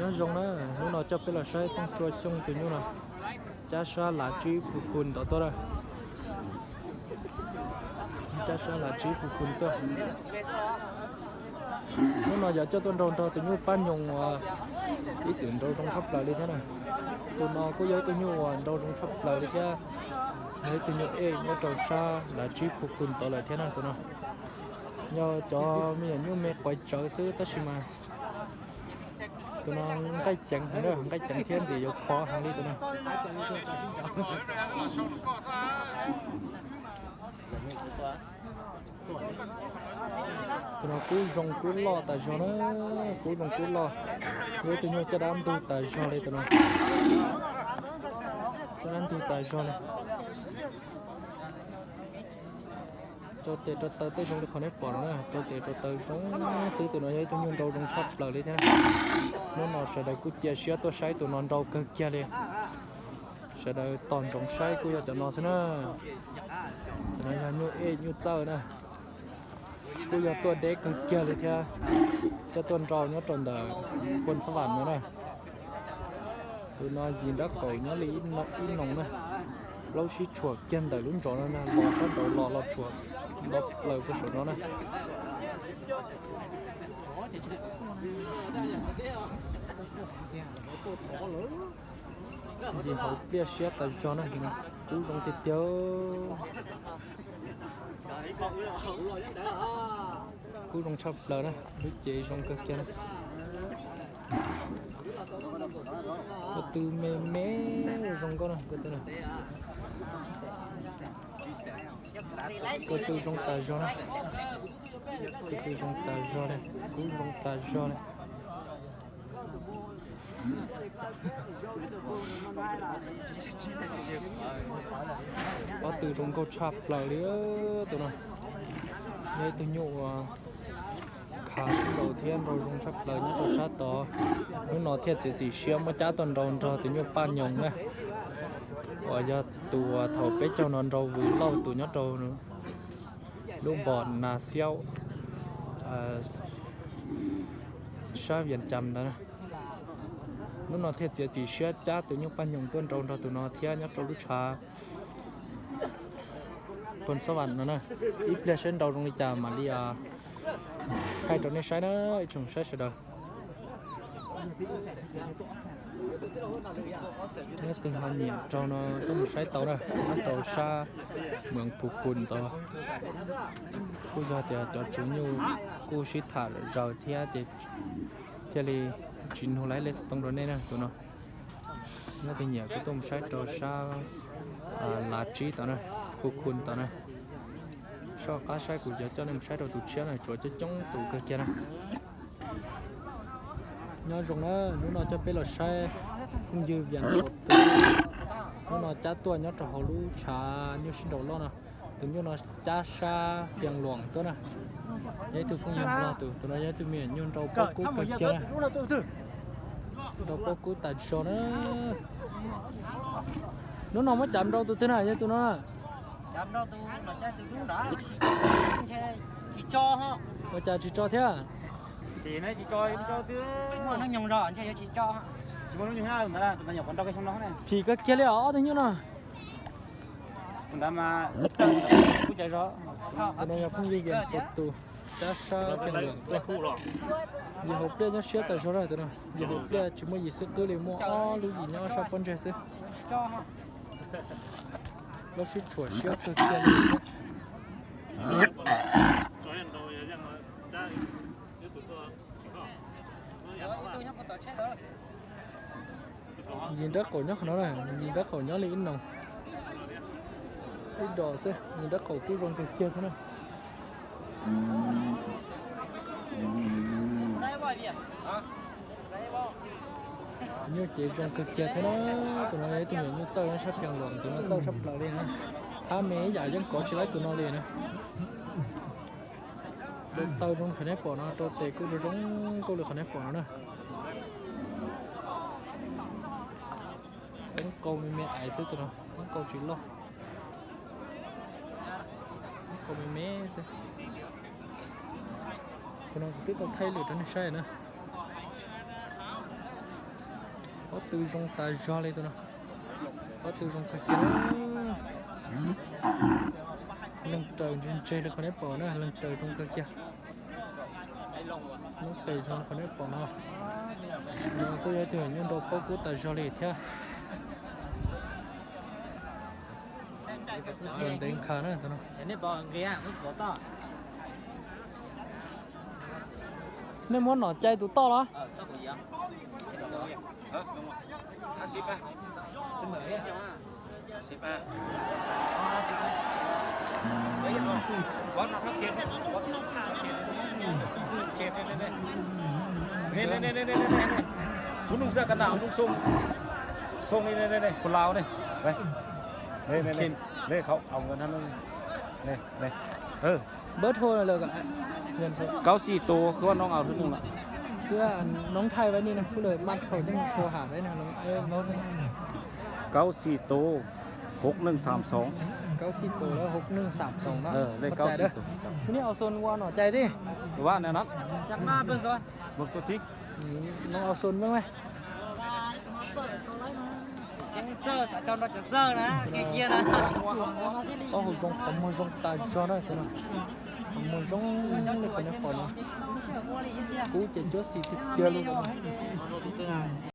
Nyob zoo na, hnub no coj peb los saib Tooj Tsua Xyooj tus nyuj no, cab sab lav tsib phu kun tod tuaj na. Cab sab lav tsib phu kun tuaj. Hnub no yog coj tuaj nrau nrog tus nyuj pab nyoos uas ib txwm nrau zoo tshaj plaws li thiab na. Tus no kuj yog ib tug nyuj uas nrau zoo tshaj plaws li thiab, yog ib tug nyuj ej nyob rau sab lav tsib phu kun tod lawm thiab na tus no. Yog cov me nyuam nyuj me quav tsawv xwb tab sis mas tus no nqaij ceev heev, nqaij ceev thiab ntxim yuav khov heev li tus no. Tus no kub zoo kub loj tas zog na, kub zoo kub loj. Yog ib tug nyuj caj dab ntug tas zog li tus no. Caj dab ntug tas zog li. Rau tes rau taw tej zoo li qhov nej pom no na, rau tes rau taw zoo xwb. Tus no yog ib tug nyuj nrau zoo tshaj plaws li thiab. Hnub no sawv daws kuj cia siab tuaj saib tus no nrau kawg kiag li. Sawv daws tos ntsoov saib kuj yog cov no xwb na. Cov no yog nyuj ej nyuj txawj na. Kuj yog tuaj deb kawg kiag li thiab, coj tuaj nrau nyob rau ntawm Phoos Xab Vam no na. Tus no yim nrab qaum nyob li ib noos na, plaub sib tshuam kiag ntawm lub nrov no na, los sab nraud los los tshuam nto plaws puag saum no na. Yim hauv pliaj siab tas zog na, kub zoo tiag tiag. Kub zoo tshaj plaws na, lub cev zoo kawg kiag na. Ko tw me me zoo nkauj na, ko tw na. Ko tw zoo tas zog na. Ko tw zoo tas zog li, kub zoo tas zog li. Pob tw zoo nkauj tshaj plaws li. Tus no yog ib tug nyuj uas khav sib nraus thiab nrau zoo tshaj plaws nyob rau sab tod. Hnub no thiaj txiav txim siab muab cab tuaj nrau nrog tus nyuj Paj Nyoos na, uas yog tus uas thaum peb caug no nrau Vwm Lauj tus nyob rau lub npos Nas Xiaub sab Vias Cas ntawd. Hnub no thiaj txiav txim siab cab tus nyuj Paj Nyoos tuaj nrau nrog tus no thiab nyob rau lub tshav Phoos Xab Vam no na. Ib pliag saib nrau zoo li cas mam li thaij rau nej saib na, ib tsoom saib sawv daws. Nyob twg ho nyiam raug no tuaj mus saib tau na, nyob rau sab Moos Phu Kun ntawd. Kuj yog tias cov tswv nyuj kuj sib tham lawm zaws thiab ces thiaj li tsis nug laiv lej xov tooj rau nej na tus no. Nyob twg nyiam kuj tuaj mus saib rau sab Lav Tsib tod na, Phu Kun tod na. Soj qab saib kuv yuav coj nej mus saib rau tus tshiab na, tsuas coob coob tus kawg kiag na. Nyob zoo na, hnub no coj peb los saib phooj ywg Vias Xaus Tus. Hnub no cab tuaj nyob rau hauv lub tshav nyuj sib nraus loj no. Tus nyuj no cab sab Pias Luam tuaj na. Yog ib tug phooj ywg Nplog tus, tus no yog ib tug me nyuam nyuj nrau pob kub kawg kiag na. Nrau pob kub tas zog na. Hnub no muab cav nrau tus twg na, yog tus no na? Ua cas tsis tso thiab? Phim kawg kiag li os ob tug nyuj no. Tus no yog phooj ywg Vias Xaus Tus, cab sab Pias Luam tuaj. Yim hauv pliaj nyob siab tas zog na tus no. Yim hauv pliaj tsis muaj yim xwb qwb li, muaj ob lub yim nyob sab pob ntseg xwb. Lub sib tshuam siab kawg kiag li. Yim nrab qaum nyob qhov no na, yim nrab qaum nyob li ib noos. Ib dos xwb, yim nrab qaum kuj zoo kawg kiag thiab na. Nyuj cev zoo kawg kiag thiab na. Tus no yog ib tug me nyuam nyuj txawj nyob sab Pias Luam, tus no txawj sab plaws li na. Thab me ib yam yeej kov tsis laib tus no li na. Rau taw zoo li qhov nej pom no, rau tes kuj zoo zoo nkauj li qhov nej pom no na. Teeb qau me me aiv xwb tus no, teeb qau tsis loj. Teeb qau me me xwb. Tus no kuv twb tau thaij lwm rau nej saib na. Pob tw zoo tas zog li tus no. Pob tw zoo kawg kiag. Leej raws ntseg ntseg li qhov neb pom na, leej raws zoo kawg kiag. Noob tes zoo li qhov neb pom no. Nws kuj yog ib tug nyuj nrau paub kub tas zog li thiab. Ntev nkhav na tus no. Nej muab nom cai tus toj los? Kuv nug xab ka nam nug xoo, xoo li, kuv laus ne. Đây, đây, đây, đây, khẩu ông Ngân Hán. Đây, đây. Bớt thôi là được ạ. Ngân thôi. Cáo xì tô, cứ nói ao thứ nung ạ. Cứ nói thay với đi này, cứ đợi mặn khẩu chứ thua hả đấy này, nó, nó. Cáo xì tô, hộp nưng sàm sống. Cáo xì tô là hộp nưng sàm sống đó. Ờ, đây cáo xì tô. Cái này ao xuân qua nó chạy đi. Vâng, này nó. Chắc nó bưng thôi. Vâng, tôi chính. Nó ao xuân bưng này. Txawj xav tso nrog cov txawj na, kiag kiag na. Ob hauv zoov qhov muag zoo tas zog na, qhov muag zoo li qhov nej pom no. Kub ces cuab xis tiag tiag li.